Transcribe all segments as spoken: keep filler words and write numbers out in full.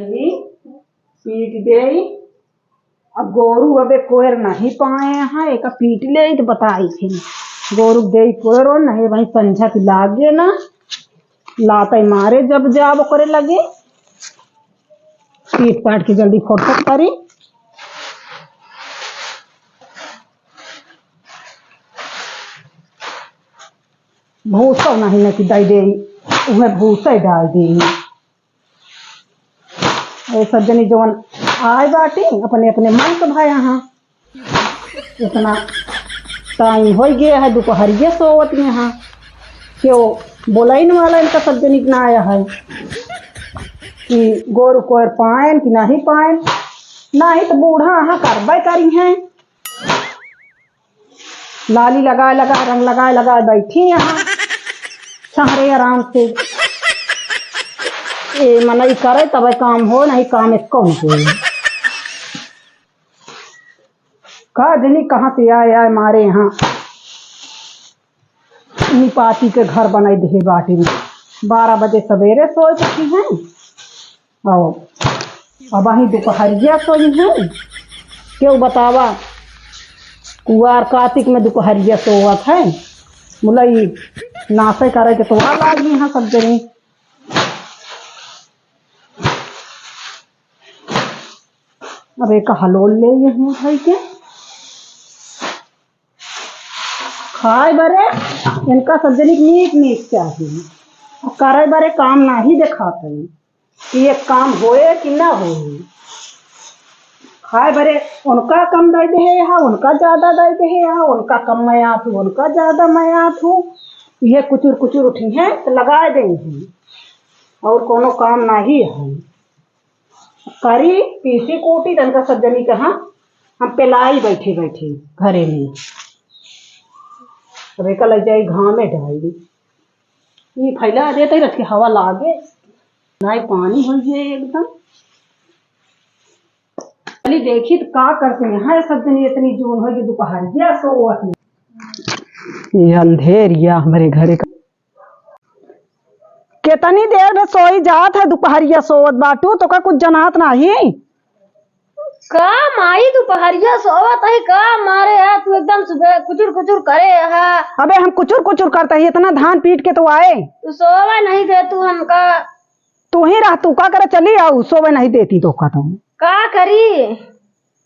पीट देई। अब गोरू अबे कोयर नहीं पाए हैं, एका पीट लेई तो बताई थी। गोरू देई कोयर और नहीं भाई संझा की लागे ना, लाते मारे जब जाब ओकरे लगे। पीट पाट के जल्दी फुर्सत करी। भूसा नहीं न कि दई देई, उहे भूसा ही डाल देई। ए सज्जनी जवन आए बाटी, अपने अपने मन के भाया हाँ। इतना टाइम होइ गया है, दुपहरिया सोवत में हाँ। क्यों बोलाइन वाला इनका सज्जनी ना आया है कि गोरू कोयर पाएन कि नहीं पाएन, नहीं तो बूढ़ा हाँ करबे करी हैं। लाली लगाए लगाए, रंग लगाए लगाए बैठी यहाँ, सहरे आराम से। ए मनई करे तबे काम हो, नहीं काम एक कौन हो। का जनी कहाँ से आए आए मारे यहाँ निपाती के घर बनाई दे बाटी में। बारह बजे सवेरे सोए पड़ी हैं। आओ, अब अही दुपहरिया सोई है। क्यों बतावा, कुआर कातिक में दुपहरिया सोवत है। मुलई नासे करे के तो आ लागी हैं सब जनी। अब एक हलोल ले ये हूँ भाई के। खाए बरे इनका सब जनी के नीक नीक चाहिए, और करे बरे काम नाही देखाते कि ये काम होए कि ना होए। खाए बरे उनका कम दे दे है, उनका ज्यादा दे दे है, उनका कम मयात हो, उनका ज्यादा मयात हो, ये कुचुर कुचुर उठी हैं तो लगाए दे हैं, और कोनो काम नाही है। करी पीसी कूटी तनका सब जनी कहाँ हम पेलाई बैठे बैठे घरे में। अब एका लग जाई घामे डाली। ये फैला देते रखे हवा लागे, नाई पानी हो जाए एकदम। चली देखी तो का करते हैं, हाय सब जनी इतनी जून हो गई दोपहरिया सोवत में। ये अंधेरिया हमरे घरे का। केतनी देर में सोई जात है, दुपहरिया सोवत बाटू, तोका कुछ जनात नाही? का माई दुपहरिया सोवत है, का मारे है तू एकदम सुबह कुचुर कुचुर करे है? अबे हम कुचुर कुचुर करते ही, इतना धान पीट के तो आए। तू सोवे नहीं दे तू हमका। तू ही रह, तू का करे, चली आऊ, सोवे नहीं देती तोका तो। का करी?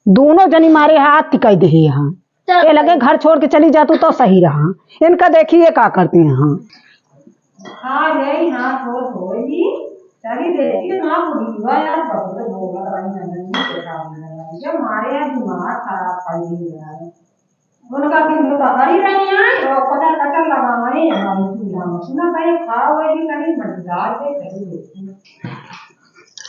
दोनों जनी मारे हाथ टिकाई देहे यहाँ। चल। ये लगे घर छोड़ के चली जातू तो सही रहा। इनका देखी ये का करती हैं। हाँ रे, हाँ तो होई। चली देखी ना बुढ़िया यार, बहुत बोलत रही है, नहीं देखा है। ये मारे यार दिमाग खराब कर दी यार। उनका दिन तो पकड़ी रही है, वो कचर कचर लगाए हैं, हम सुना सुना कहीं खाओ, ये कहीं मजेदार से कहीं देखी।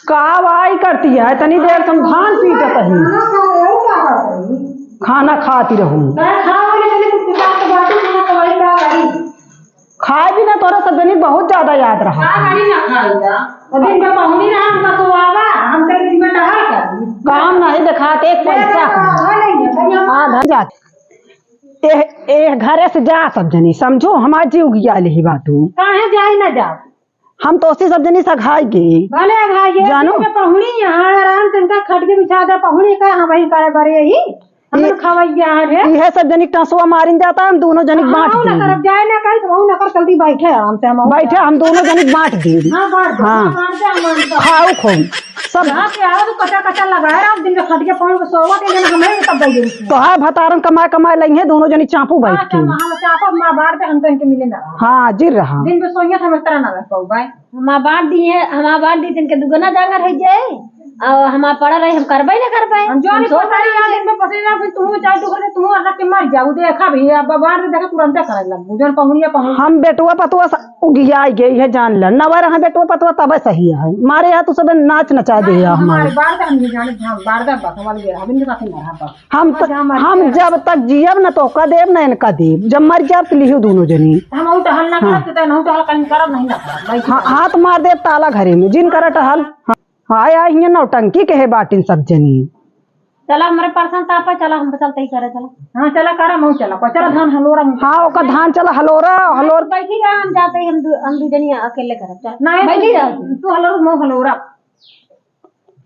का वाई करती है? इतनी देर से हम धान पीटत ही। खाना खा रहे हो, क्या कर रही? खाना खाती रहूं। मैं खा रही थी, कुछ कुछ तो बातें सुना तो वही क्या करी? खाए भी ना, तोरा सब जनी बहुत ज्यादा याद रहा। का करी ना खाई जा? वो दिन पे पहुनी रहा, हमका तो आवा, हम कई दिन में टहल कर। काम नहीं दिखाते, एक पैसा का। आधा नहीं है, कहीं हम आधा जाते। ए, ए, घरे से जा सब जनी, समझो, हमार जीव गिया लेही बाटू। काहे जाई ना जा? हम तो उसी सब जनी सघाई के। भले अघाई के, जानो? ठीक है, पहुड़ी यहाँ आराम से इनका खट के बिछा दे, पहुड़ी का हम वही करे बरे ही, हम ये खवैया है रे। इहे सब जनी टसुआ मारिन जाता, हम दोनों जनी हाँ, बांट हम ना दे। करब, जाए ना करी, तो हम ना कर, जल्दी बैठे आराम से, हम बैठे, हम दोनों जनी बांट दे। हाँ, बांट दे, हाँ। हाँ, बांट दे, हम बांट दे। खाओ खूब। सब यहाँ पे आओ तो कचर कचर लगाए रहो, दिन के खट के पाँव के सोवत, एक दिन हमें भी तब दे देंगे। तोहार भतारन कमाए कमाए लइहे, दोनों जनी चापू बैठ हाँ, के। हम चापा माँ बांट दे, हम तो इनके मिले ना। हाँ, जिर रहा। दिन पे सोइए, हम इस तरह ना रह पाऊ भाई। हमार बांट दिए, हमार बांट दी, इनके दुगना जांगर हो जाए, और हमार पड़ा रहे, हम करबे ना करबे। हम जो हम नहीं सोच पता रहे नहीं हैं। दिन में पसीना, फिर तुम चाहे दुगने, तुम अलग के मर जाओ, देखा भी, अब बांट दे, देखा, तुरंते करे लग, जौन पहुनिया पहुन। हम बेटुआ पतुआ स-, उगिया गई है, जान ले, नवर है बेटुआ पतुआ, तबे सही है, मारे यहाँ तू सब नाच नचा दे नहीं, है हमारे हमारे। बांट दे, हम नहीं जाने, हम बांट दे, बस, हमारे लिए, हम इनके साथ नहीं रहा, बस। हम त-, अच्छा, मर हम गया। जब तक जियब न तोहका देब न इनका देब, जब मर जाब त लिहू दोनों जनी। हम ऊ त हम ना हाँ। करब, त नहीं त हल कहीं करब, नहीं ना करब, नहीं हाँ, करब। हाथ मार देब ताला घरे में, जिन करा टहल। हाँ, आय, आय, हियाँ नौटंकी कहे बाटिन सब जनी। चला, हमरे परसन तापा, चला, हम चलते ही करे, चला। हाँ, चला, करा, मऊ चला, चला, धान हलोरा, मऊ हाँ, ओका धान चला, हलोरा, हलोर। बैठी रहा, हम जाते ही, हम दू, हम दू जनी अकेले करब, चल। नहीं, बैठी तू, रह। तू हलोर, मऊ हलोरा।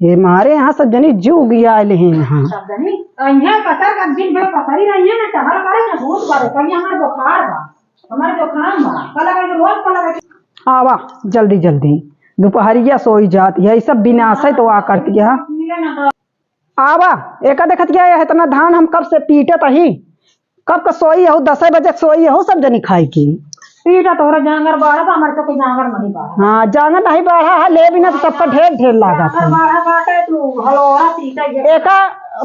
ये मारे यहाँ सब जनी जुग आइल हैं यहाँ। सब जनी, अइहें पतर का दिन भर पसरी रही है ना, टहल करे ना, भूत करे, कहीं हमार बुखार बा, हमार जुकाम बा, कल लगे रोज कल लगे। आवा, जल्दी जल्दी, दुपहरिया सोई जात है, ये सब विनाश है तो आ करती है। मिले ना तो आवा, एका देखत क्या है, इतना धान हम कब से पीटत ही, कब का सोई हो, दसे बजे सोई हो, सब जनी खाई की। पीटा तोहरा जांगर बाढ़ा बा, हमारे तो कोई जांगर नहीं बाढ़ा। हाँ, जांगर नहीं बाढ़ा है, ले बिना तो सबका ढेर ढेर लागत जांगर है। बाढ़ा बाटे, तू हलोरा पीटा ये। एका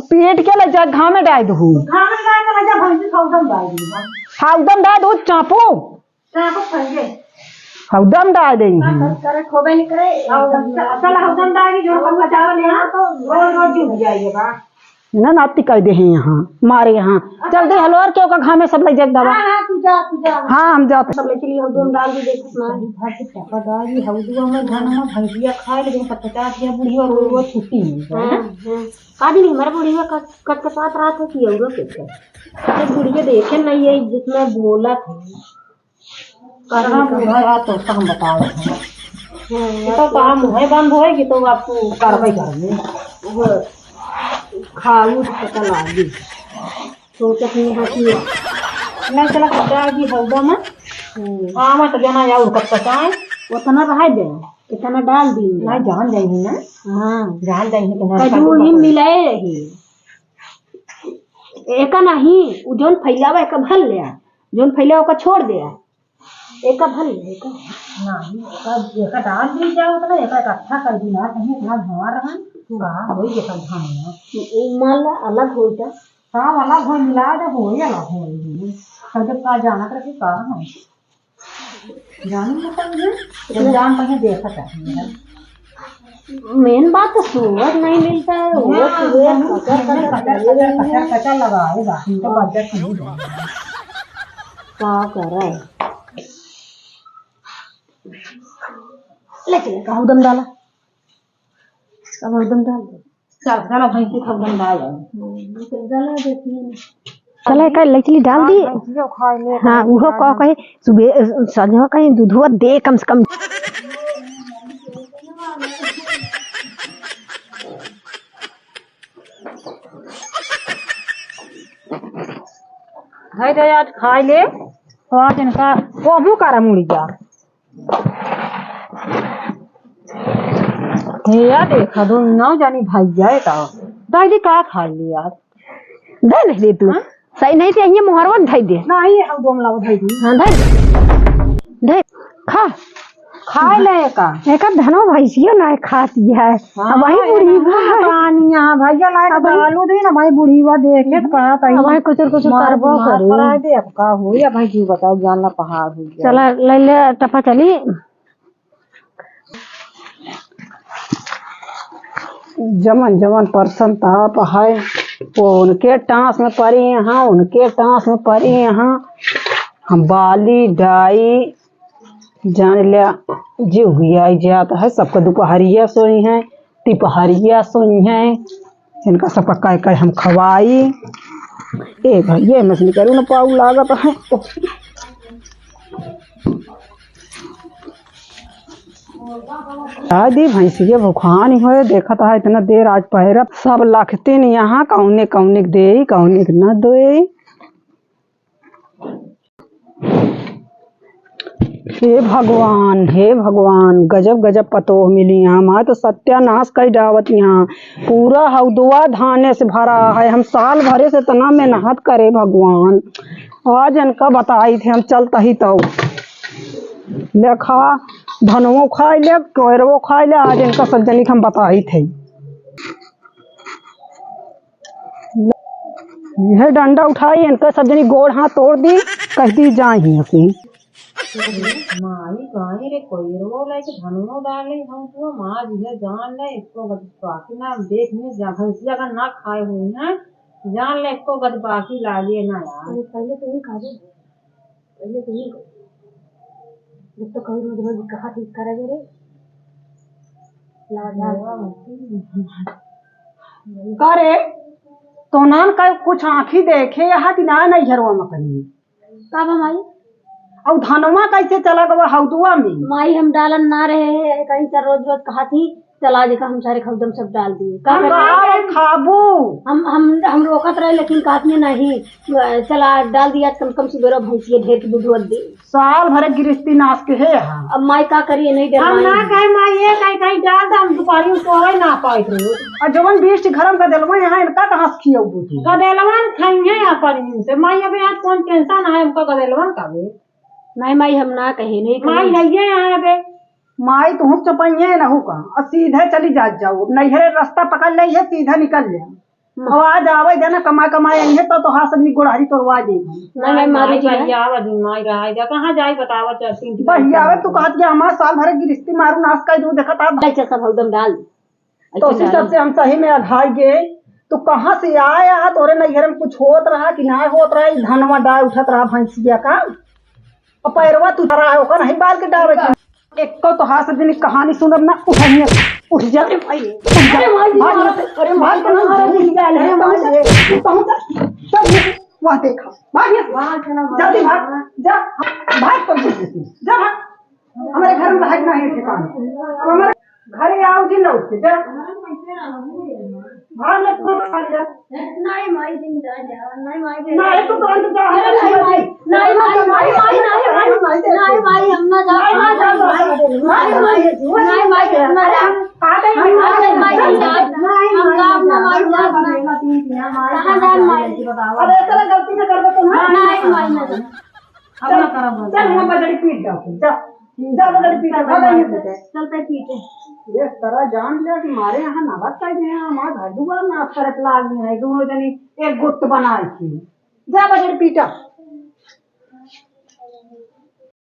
पीट के ले जा, घामे डाल दहू। घामे डाल के ले जा, भैंसी खौदम डाल दी। खौदम डाल दहू, चापू। चापू खइए। हौदम डाल देंगे। करे खोबे नहीं करे। हौदम, चल, हौदम डाल दी, जो हम बचाव ले, हाँ, तो रोज रोज जुग जाइए बा। ना नाती कह दे हैं यहाँ, मारे यहाँ। चल दे हलोर के ओका घामे सब ले जाए दवा। हाँ, हाँ, तू जा, तू जा। हाँ, हम जाते। सब ले चलिए, हौदम डाल दी, देखो ना। भाई के पापा डाल दी, हौदुआ में धनमा भैंसिया खाए, लेकिन पचपचास या बुढ़िया रोज रोज छुट्टी नहीं है ना। हाँ, हाँ। का दिन हमारा बुढ़िया कट, कट के साथ रात होती है, औरों के क्या? ये बुढ़िया देखे नहीं है, जितना बोला था। करना बुढ़ा है तो हम बताओ। हम्म, ये तो काम है बंद होएगी तो आपको कार्रवाई करेंगे। वो खाऊ तो पता लागी। सोचत नहीं है कि नहीं चला सकता है कि हौदा में। हम्म। हाँ, मैं तो जाना यार उनका पता है। उतना रह दे, इतना डाल दी। नहीं, जान जाएगी ना। हाँ। जान जाएगी तो ना कजू ही मिलाए रही। एका नहीं, उ जौन फैलावा, एका भर ले आ। जौन फैलावा, ओका छोड़ दे आ। एका भर ले, एका। नहीं, एका, एका डाल दी जाओ, उतना एका इकट्ठा कर दी ना, कहीं इतना धुआं रहा, कहाँ होई ये सब धान में? उ मान ला, अलग हो जा। सब अलग हो, मिला दे, होई अलग होई। सब जब का जानत रहे, का है? जान मतलब है, जब जान कहीं देखा था। मेन बात तो सुअर नहीं मिलता है, वो ना, सुअर नहीं, कचर, कचर, कचर, कचर, कचर, कचर लगाए बा, इनका बजट नहीं बा। का करे? लेकिन कहूँ दम डाला, कहूँ दम डाल दे। चल, चलो, भैंसी खौदम डाल दो। चलो, एक लइचली डाल दी। भैंसियो खाए ले, हाँ, उहो कह कहीं सुबह, अ, संझवा कहीं दूधवा दे कम से कम। भाई दे आज खाए ले, तो आज इनका कोहू कर मुड़िया। हे या देखा, दो नौ जानी भैया है का? दादी का खा लिया? धर ले तू। हाँ? सही नहीं ते ये मोहरवा धर दे। नहीं, हम दो मिलाओ धर दी। हाँ, धर। धर। खा। खा ले का? एका धनवा भैंसियो ना खाती है। हाँ, अब वही ये बुढ़ी ना बा। पानी यहाँ भैया लाए अब वही आलू दे ना भाई, बुढ़ी बा देखे तो कहा अब वही कुचुर कुचुर मार करबो मार करे। कराए दे, अब का होई, अब भाई जी बताओ, जान ला पहाड़ हो गया। चला, ले ले, टपा चली। जमन जमन परसन ताप है, वो उनके टांस में परी यहाँ, उनके टांस में परी यहाँ। हम बाली डाई जान लिया, जिउ गियाई जात है, सबका दुपहरिया सोई हैं, तिपहरिया सोई हैं, इनका सबका कह कह हम खवाई। ए भैया, मछली करू न पाऊ लागत है। आदि भैंसिया भुखान होए, देखत है इतना देर आज पहरा, सब लखतिन यहाँ, कौने कौने के देई, कौने के न देई। हे भगवान, हे भगवान, गजब गजब पतोह मिली यहाँ। हमार तो सत्यानाश कई डावत यहाँ। पूरा हौदवा धाने से भरा है। हम साल भरे से इतना मेहनत करे भगवान, आज इनका बताई थे हम चलता ही तो। लेखा धनवो खाई ले, कोयरवो खाई ले, आज इनका सब जनी के हम बताई थे। यह डंडा उठाई, इनका सब जनी गोड़ हाथ तोड़ दी, कह दी जाए ही असी। माई, माई रे, कोयरो लाइके धनुओ डाले हम तो, माँ जी है जान ले, इसको गद बाकी ना देख में जा, भैंसिया अगर ना खाए हुई ना, जान ले, इसको गद बाकी लागे ना यार। अरे, पहले तो यही खा दे। पहले तो ये जब तो कहूँ रोज रोज कहा ठीक करे रे। लाडा। का रे? तोनान का कुछ आँखी देखे यहाँ कि ना नैहरवा में कहीं? का बा माई? अउ धनवा कैसे चला गवा हौदुआ में? माई हम डालन ना रहे हैं, कहीं से रोज रोज कहा थी चला, आज का हम सारे खौदम सब डाल दिए। का हम करे? का खाबू? हम, हम, हम रोकत रहे, लेकिन कहत में नहीं। चला, डाल दिया, कम, कम सुबेरो भैंसिया ढेर के दूध वध दी। साल भर गिरस्ती नाश के है। हाँ। अब माई का करिए, नहीं हम डरवाई। ना कहे माई, ये कहीं, कहीं डाल दे, हम दुपहरी में सोए ना पाइत रहे। और जवन बीस घरम गदेलवा यहाँ, इनका कहाँ से खियौबू तू? गदेलवन खाइए अपन इनसे। माई, अबे आज कौन टेंशन है हमको गदेलवन का बे? नहीं माई, हम ना कहे, नहीं माई कहे। हइये यहाँ बे। माई तुहूँ चपइए नहू का, और सीधे चली जात जाओ। अब नैहरे रास्ता पकड़ ले, ये सीधा निकल ले। हम्म। अब आज आवे देना, कमा कमाए आई है तो, तो हाथ आदमी गोड़हरी तोड़वा दे। नहीं, नहीं, मारू जी, नहीं। बहियावा दी, माई रहा है, कहाँ जाए बतावा, चल, तीन दिन बहियावे, तू कहत कि हमार साल भर गिरस्ती मारू नाश कर दूँ, देखत आ। चल, चल, सब हौदम डाल। तो उसी सबसे हम सही में अघाई गए। तू कहाँ से आया? तोरे नैहर में कुछ होत रहा कि ना होत रहा? ई धनवा डाय उठत रहा भैंसिया का, और पैरवा तू धरा है, ओकर नहीं बाल के डावे के। एको तो हाथ से दिन कहानी सुनब ना, उठाइए, उठ जा, अरे भाई, उठ जा, अरे भाई, भाग यहाँ से, अरे भाई, भाग यहाँ से, अरे भाई, अरे भाई, अरे भाई, चल, वह देखा, भाग यहाँ से, वाह, चला, वाह, जल्दी भाग, वाह। जा, भाग, जा, भाग। हमारे घर में रहे के नहीं ठिकाना। तो हमारे घरे आओ जी लौट के, जा। भाग ले, तू भाग जा। नहीं माई, जिंदा जा, नहीं माई, नहीं, तू तो अंदर जा। नहीं माई, नहीं माई, नहीं माई, नहीं माई, नहीं माई, हम ना जा। नहीं माई, नहीं माई, नहीं माई, नहीं माई, हम ना जा। हम ना जा, हम ना माई, जा। कहाँ जा माई? अब ऐसा गलती ना करबे तो ना। नहीं माई, ना जा। अब ना करब हम। चल, वहाँ बजरी पीट जाओ, जा। जा बजरी पीट, चल, भाग यहाँ से। चल, पे पीटे। ये तरह जान लिया कि मारे यहाँ नवत का ही है, हमारा घर दुआर नाश करत लाग गए हैं, दोनों जनी एक गुट बनाए थी। जा बजरी पीटा।